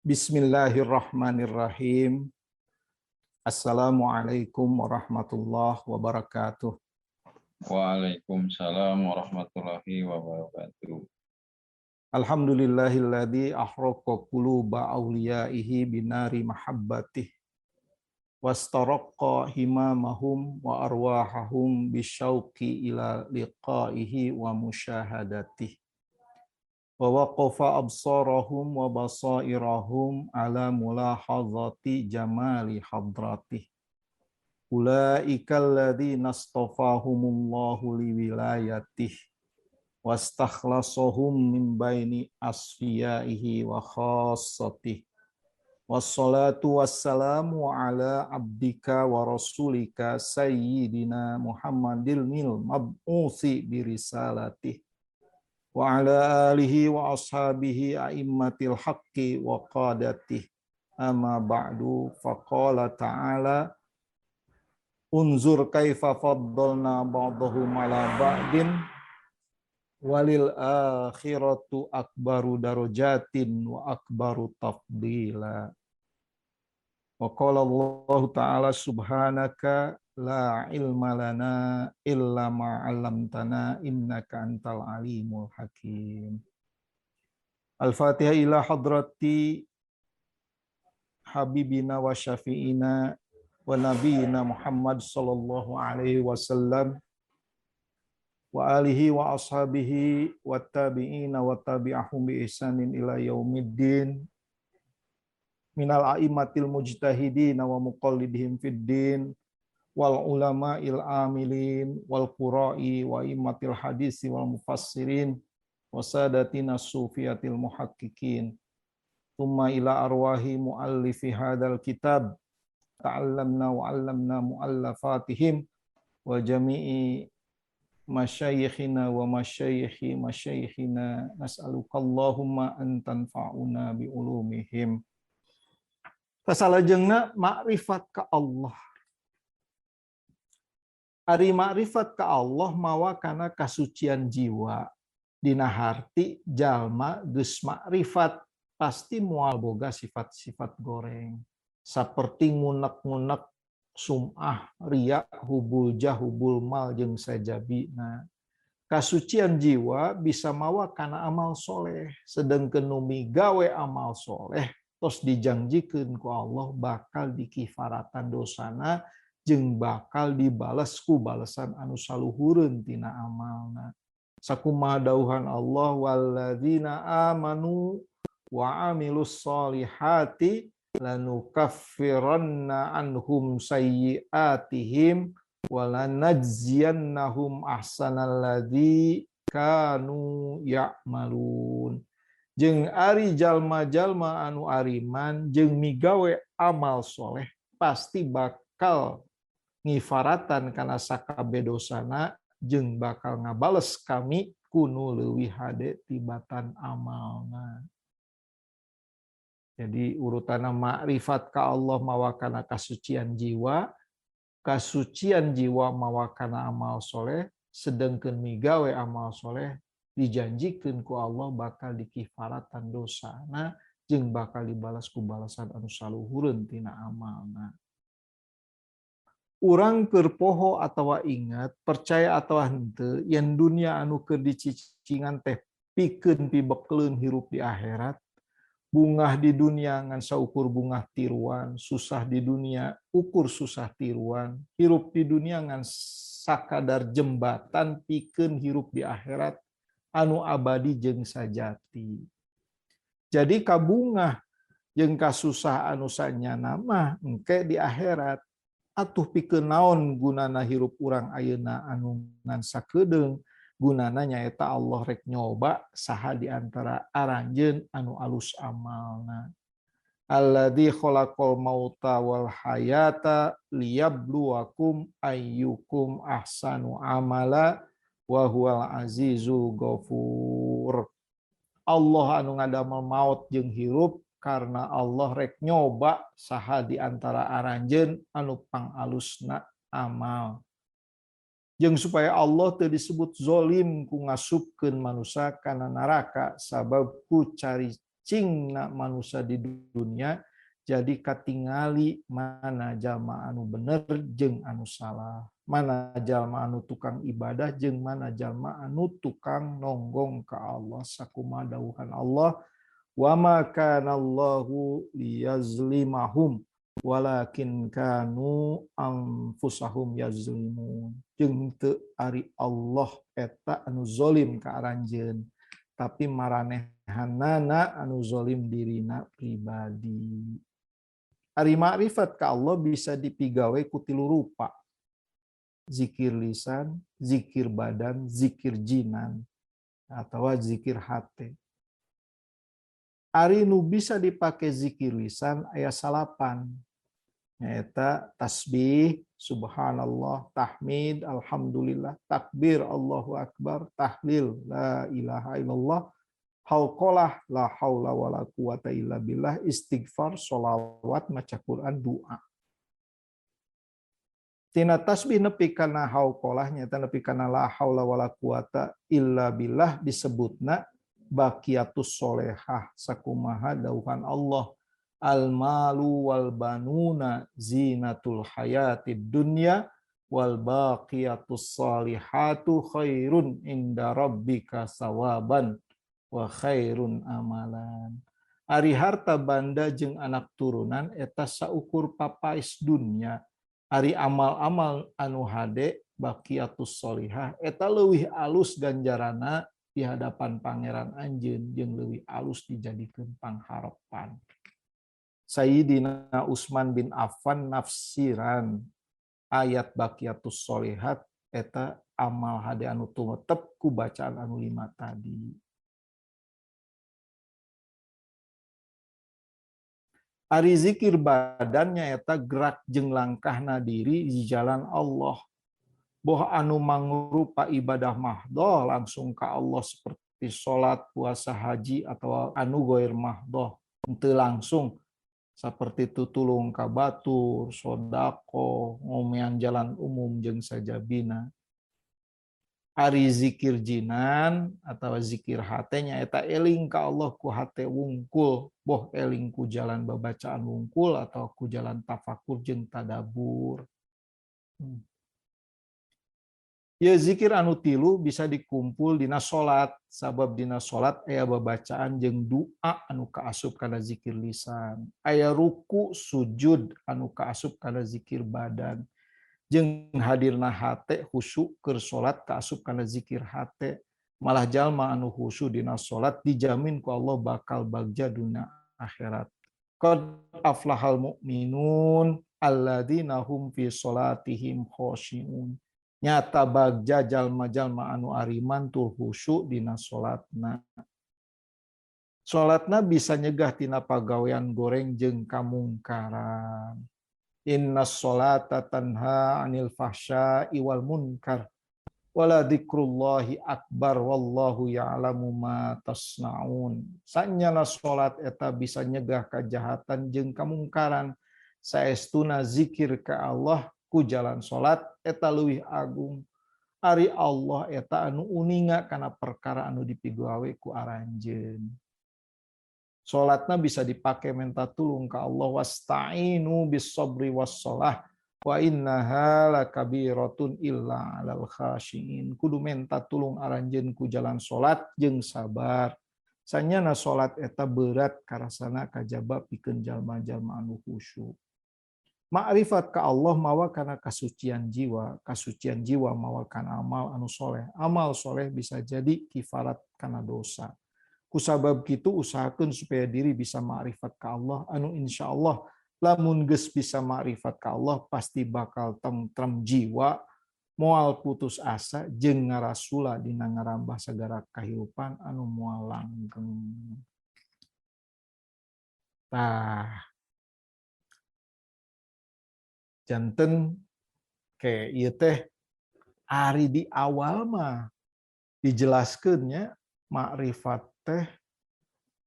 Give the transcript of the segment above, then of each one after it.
Bismillahirrahmanirrahim. Assalamualaikum warahmatullahi wabarakatuh. Waalaikumsalam warahmatullahi wabarakatuh. Alhamdulillahilladzi ahraqa quluba awliyaihi binari mahabbatih wastaraqqa himamahum wa arwahahum bisyauqi ila liqaihi wa musyahadatih wa waqafa absarahum wa basairahum ala mulahazati jamali hadratih ulaika alladzina astafahumullahu liwilayatih wastakhlasahum min baini asfiyaihi wa khassatih. Wassalatu wassalamu ala abdika wa rasulika sayyidina Muhammadil mil mab'usi birisalatih wa ala alihi wa ashabihi a'immatil haqqi wa qadatih. Amma ba'du, faqala ta'ala unzur kaifa faddalna ba'dahum ala ba'din walil akhiratu akbaru darajatin wa akbaru tafdila. Wa qala Allah ta'ala subhanaka la ilma lana illa ma 'allamtana innaka antal alimul hakim. Al-Fatihah ila hadrati habibina wa syafi'ina wa nabiyina Muhammad sallallahu alaihi wasallam wa alihi wa ashabihi wa tabi'ina wa tabi'ahum bi ihsanin ila yaumiddin minal a'immatil mujtahidin wa muqallidihim fid din wal ulama'il amilin wal qura'i wa immatil hadisi wal mufassirin wa sadatina sufiyatil muhaqqiqin thumma ila arwahi muallifi hadzal kitab ta'allamna wa 'allamna muallafatihim wa jami'i masyayikhina wa masyayikhi masyayikhina nas'aluka Allahumma an tanfa'una bi ulumihim. Sasalajengna makrifat ka Allah. Ari makrifat ka Allah mawa kana kasucian jiwa. Dina harti jalma geus makrifat pasti moal boga sifat-sifat goreng. Saperti ngunek-ngunek sum'ah, riya, hubul jah, hubul mal jeung sajabina. Kasucian jiwa bisa mawa kana amal soleh, sedengkeun nu migawe amal soleh tos dijangjikeun ku Allah bakal dikifaratan dosana jeung bakal dibales ku balesan anu saluhureun tina amalna. Sakumaha dauhan Allah walladzina amanu wa amilus solihati lanukaffiranna anhum sayyi'atihim wa lanajziyannahum ahsanalladzi kanu ya'malun. Jeung ari jalma-jalma anu ariman jeung migawe amal soleh pasti bakal ngifaratan kana sakabeh dosana jeung bakal ngabales kami kunu leuwih hade tibatan amalna. Jadi urutanna makrifat ka Allah mawa kana kasucian jiwa, kasucian jiwa mawa kana amal soleh, sedengkeun migawe amal soleh dijanjikeun ku Allah bakal dikifaratan dosana jeung bakal dibalas ku balasan anu saluhureun tina amalna. Urang keur poho atawa ingat, percaya atawa henteu, yen dunia anu keur dicicingan teh pikeun pibekeleun hirup di akhirat. Bungah di dunia ngan saukur bungah tiruan, susah di dunia ukur susah tiruan, hirup di dunia ngan sakadar jembatan pikeun hirup di akhirat anu abadi jeung sajati. Jadi kabungah jeung kasusah anu sanyana mah engke di akhirat. Atuh pikeun naon gunana hirup urang ayeuna anu ngan sakedeung? Gunana nyaeta Allah rek nyoba saha di antara aranjeun anu alus amalna. Alladzi khalaqal mauta wal hayata liyabluwakum ayyukum ahsanu amala wa huwal azizul ghafur. Allah anu ngadamel maut jeung hirup karena Allah rek nyoba saha di antara aranjeun anu pangalusna amal. Jeung supaya Allah teu disebut zolim ku ngasupkeun manusia kana neraka sabab ku cari cicingna manusia di dunia jadi katingali mana jalma anu bener jeung anu salah, mana jalma anu tukang ibadah jeung mana jalma anu tukang nonggong ka Allah sakumaha dawuhan Allah wa ma kana Allahu liyazlimahum walakin kanu anfusahum yazlimun. Jeung teu ari Allah eta anu zalim ka aranjeun tapi maranehanana anu zalim dirina pribadi. Ari makrifat ka Allah bisa dipigawe ku tilu rupa. Zikir lisan, zikir badan, zikir jinan atawa zikir hate. Ari nu bisa dipake zikir lisan aya 9. Nyaeta tasbih, subhanallah, tahmid, alhamdulillah, takbir, Allahu akbar, tahlil, la ilaha illallah, hauqalah, la haula wala quwata illa billah, istighfar, sholawat, maca Quran, doa. Tina tasbih nepi kana hauqalah nyaeta nepi kana la haula wala quwata illa billah disebutna baqiyatus solehah sakumaha dawuhan Allah al malu wal banuna zinatul hayatid dunya wal baqiyatus solihatu khairun inda rabbika sawaban wa khairun amalan. Ari harta banda jeung anak turunan eta saukur papais dunya. Ari amal-amal anu hade baqiyatus solihah eta leuwih alus ganjarana di hadapan pangeran anjeun jeung leuwih alus dijadikeun pangharepan. Sayyidina Utsman bin Affan nafsiran ayat baqiyatus solihat eta amal hade anu tumetep ku bacaan anu 5 tadi. Ari zikir badannya eta gerak jeung langkahna diri di jalan Allah. Boh anu mangrupa ibadah mahdoh langsung ka Allah seperti salat, puasa, haji atau anu goir mahdoh henteu langsung seperti tutulung ka batur, sodako, ngomean jalan umum jeung sajabina. Ari zikir jinan atau zikir hate nyaeta eling ka Allah ku hate wungkul, boh eling ku jalan babacaan wungkul atau ku jalan tafakur jeung tadabur. Ya zikir anu 3 bisa dikumpul dina salat, sabab dina salat aya babacaan jeung doa anu kaasup kana zikir lisan, aya ruku sujud anu kaasup kana zikir badan. Jeung hadirna hate khusyuk keur salat kaasup kana zikir hate, malah jalma anu khusyuk dina salat dijamin ku Allah bakal bagja dunia akhirat. Qad aflahal mu'minun alladzina hum fi salatihim khashi'un. Nyata bagja jalma-jalma anu ariman tur khusyuk dina salatna. Salatna bisa nyegah tina pagawean goreng jeung kamungkaran. Inna sholata tanha 'anil fahsya'i wal munkar wala dzikrullahi akbar wallahu ya'lamu ma tasnaun. Sanyana salat eta bisa nyegah kajahatan jeung kamungkaran. Saestuna zikir ka Allah ku jalan salat eta leuwih agung. Ari Allah eta anu uninga kana perkara anu dipigawe ku aranjeun. Salatna bisa dipake minta tulung ka Allah wasta'inu bis sabri was shalah wa innaha lakabiratun illa 'alal khashiin. Kudu minta tulung aranjeun ku jalan salat jeung sabar. Sanyana salat eta berat karasana kajaba pikeun jalma-jalma anu khusyuk. Ma'rifat ka Allah mawa kana kasucian jiwa, kasucian jiwa mawa kana amal anu soleh. Amal soleh bisa jadi kifarat kana dosa. Kusabab kitu usahakeun supaya diri bisa ma'rifat ka Allah anu insyaallah lamun geus bisa ma'rifat ka Allah pasti bakal tentrem jiwa, moal putus asa jeung ngarasula dina ngarambah sagara kahirupan anu moal langgeng. Tah. Janten ke ieu teh ari di awal mah dijelaskeun nya makrifat teh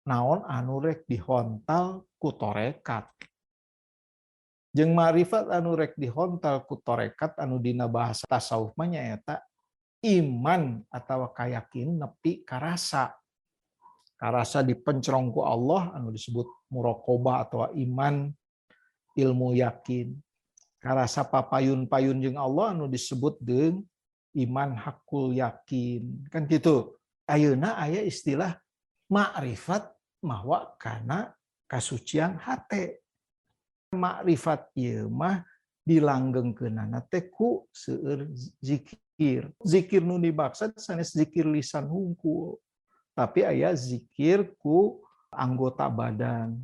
naon anu rek dihontal ku torekat. Jeung makrifat anu rek dihontal ku torekat anu dina bahasa tasawuf mah nyaeta iman atawa kayakin nepi karasa. Karasa dipencrong ku Allah anu disebut muraqabah atau iman ilmu yakin. Karasa papayun-payun jeung Allah anu disebut deung iman hakul yakin. Kan gitu. Ayeuna aya istilah makrifat mawa kana kasucian hate. Makrifat ieu mah dilanggengkeunana teh ku seueur zikir. Zikir nu dimaksud sanes zikir lisan hungkul. Tapi aya zikir ku anggota badan.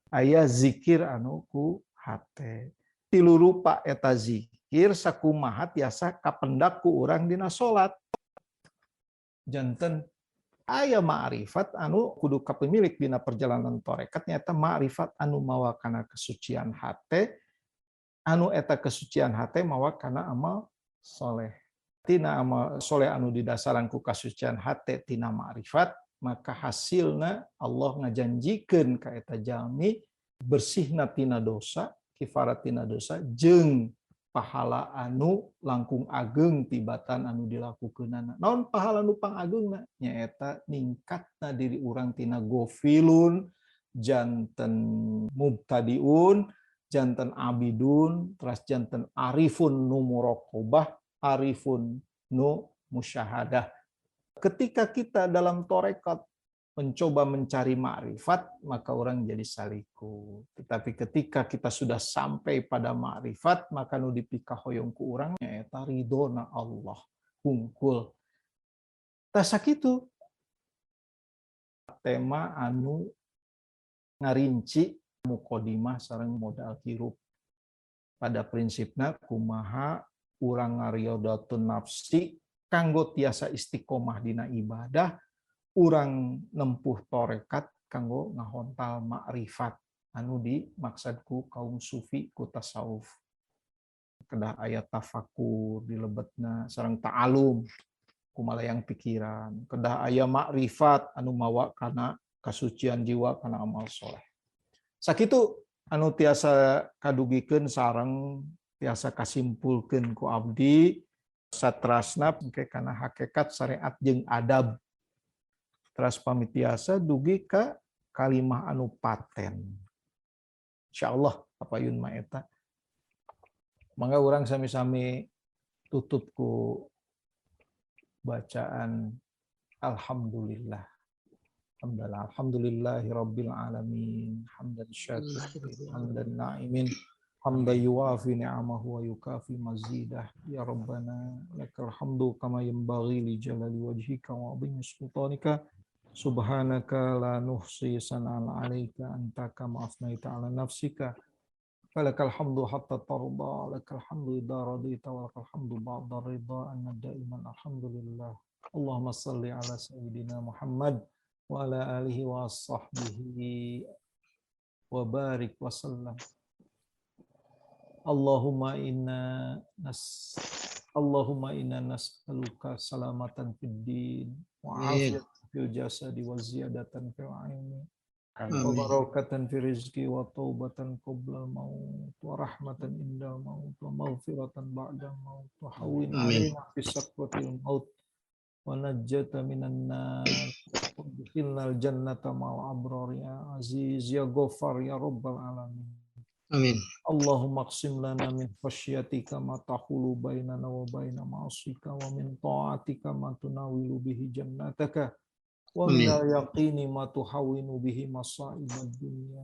Aya zikir anu ku hate. Tilu rupa eta zikir sakumaha tiasa kapendak ku urang dina salat. Janten aya ma'rifat anu kudu kapemilik dina perjalanan tarekat nyata ma'rifat anu mawa kana kesucian hate, anu eta kesucian hate mawa kana amal soleh. Tina amal soleh anu didasaran ku kasucian hate tina ma'rifat, maka hasilna Allah ngajanjikeun ka eta jalmi bersihna tina dosa, kifarat tina dosa jeung pahala anu langkung ageng tibatan anu dilakukeunana. Naon pahala nu pangageungna? Nyaeta ningkatna diri urang tina gofilun, janten mubtadiun, janten abidun, teras janten arifun nu muraqabah, arifun nu musyahadah. Ketika kita dalam tarekat mencoba mencari ma'rifat, maka orang jadi saliku. Tetapi ketika kita sudah sampai pada ma'rifat, maka nu dipikahoyong ku urang nyaeta ridona Allah hungkul. Tah sakitu tema anu ngarinci muqaddimah sareng modal hirup. Pada prinsipna kumaha urang ngariyodatun nafsi kanggo tiasa istiqomah dina ibadah, urang nempuh torekat kanggo ngahontal makrifat anu dimaksad ku kaum sufi ku tasawuf. Kedah aya tafakur dilebetna sareng ta'alum kumalayang pikiran, kedah aya makrifat anu mawa kana kasucian jiwa kana amal soleh. Sakitu anu tiasa kadugikeun sareng tiasa kasimpulkeun ku abdi satrasna engke kana hakikat syariat jeung adab. Teras pamit tiasa dugi ka kalimah anu paten. Insyaallah apayun ma eta. Mangga urang sami-sami tutup ku bacaan alhamdulillah. Alhamdulillah, alhamdulillahi rabbil alamin, hamdan syakirin, hamdan na'imin, hamdan yuwafi ni'amahu wa yukafi mazidah. Ya Rabbana lakal hamdu kama yanbaghi li jalali wajhika wa 'azimi sultanika. Subhanaka la nuhsi sana'an 'alaika anta kama asnaita 'ala nafsika. Falakal hamdu hatta tarda, lakal hamdu idza radita wa lakal hamdu ba'da ridha anna daiman alhamdulillah. Allahumma salli ala sayyidina Muhammad wa ala alihi wa sahbihi wa barik wa sallam. Allahumma inna nas'aluka salamatan fid din wa afiyatan fil jasadi wa ziyadatan fil ilmi wa barakatan fi rizqi wa taubatan qabla al maut wa rahmatan indal maut wa maghfiratan ba'dal maut wa hawwin alaina fi sakratil maut wa najjata minan nar wa adkhilnal jannata ma'al abrar ya aziz ya ghaffar ya rabbal alamin. Amin. Allahumma qsim lana min khasyatika ma tahulu bainana wa baina ma'asika wa min ta'atika ma tunawilu bihi jannataka wa min al-yaqini ma tuhawwinu bihi masa'ibad dunya.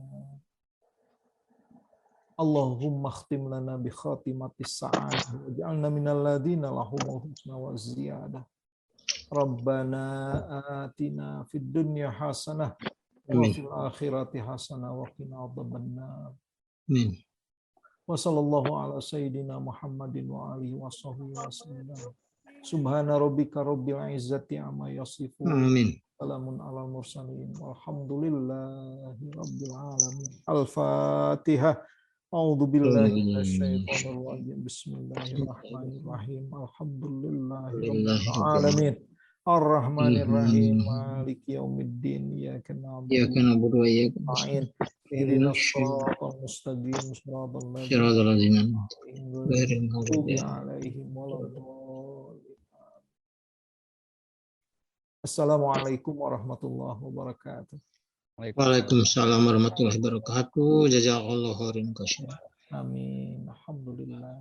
Allahumma khtim lana bi khatimatis sa'adah waj'alna minal ladina lahumul husna wa ziyadah. Rabbana atina fid dunya hasanah wa fil akhirati hasanah wa qina adzabannar. Amin. Wa sallallahu ala sayyidina Muhammadin wa alihi wa sahbihi wa sallam. Subhana rabbika rabbil izzati amma yasifun. Amin. Salamun alal mursalin walhamdulillahi rabbil alamin. Al-Fatihah. A'udzu billahi minasyaitonir rajim. Bismillahirrahmanirrahim. Alhamdulillahi rabbil alamin. Ar-Rahmanir Rahim. Maliki yaumiddin. Iyyaka na'budu wa iyyaka nasta'in. Ihdinas siratal mustaqim, siratal ladzina ghairil maghdubi 'alaihim waladdallin. Assalamualaikum warahmatullahi wabarakatuh. Waalaikumsalam warahmatullahi wabarakatuh. Jazakallahu khairan katsiran. Amin. Alhamdulillah.